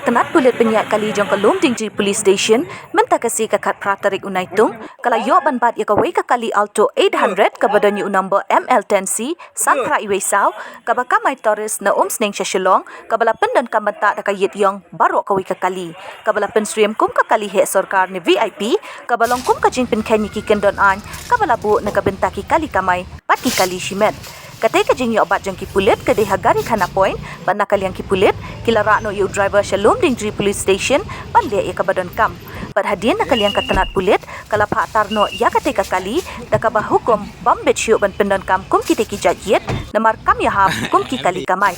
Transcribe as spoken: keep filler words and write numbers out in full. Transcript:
Tnat pulit pynïaid kali jong ka Lumdiengjri Police Station mynta ka sngi ka khatphra tarik u Naitung ka la ïoh ban bat ïa kawei ka kali Alto eight hundred kaba don ïa u number M L ten C san phra wei saw kaba kamai tourist na Umsning sha Shillong kaba la pyndonkam bynta da ka ïit ïong baroh kawei ka kali kaba la pynsyriem kum ka kali heh sorkar ne V I P kaba long kum ka jingpynkheiñ ïa ki kyndon aiñ kaba la buh na ka bynta ki kali kamai bad ki kali shimet. Katei ka jingïoh bat jong ki pulit ka dei ha Garikhana Point bad na ka liang ki pulit ki la rah noh ïa u driver sha Lumdiengjri Police Station ban leh ïa kaba donkam. Bad hadien na ka liang ka tnat pulit ka la phah tar noh ïa katei ka kali da kaba hukum bym bit shuh ban pyndonkam kum kitei ki jait ïit namar kam ïahap kum ki kali kamai.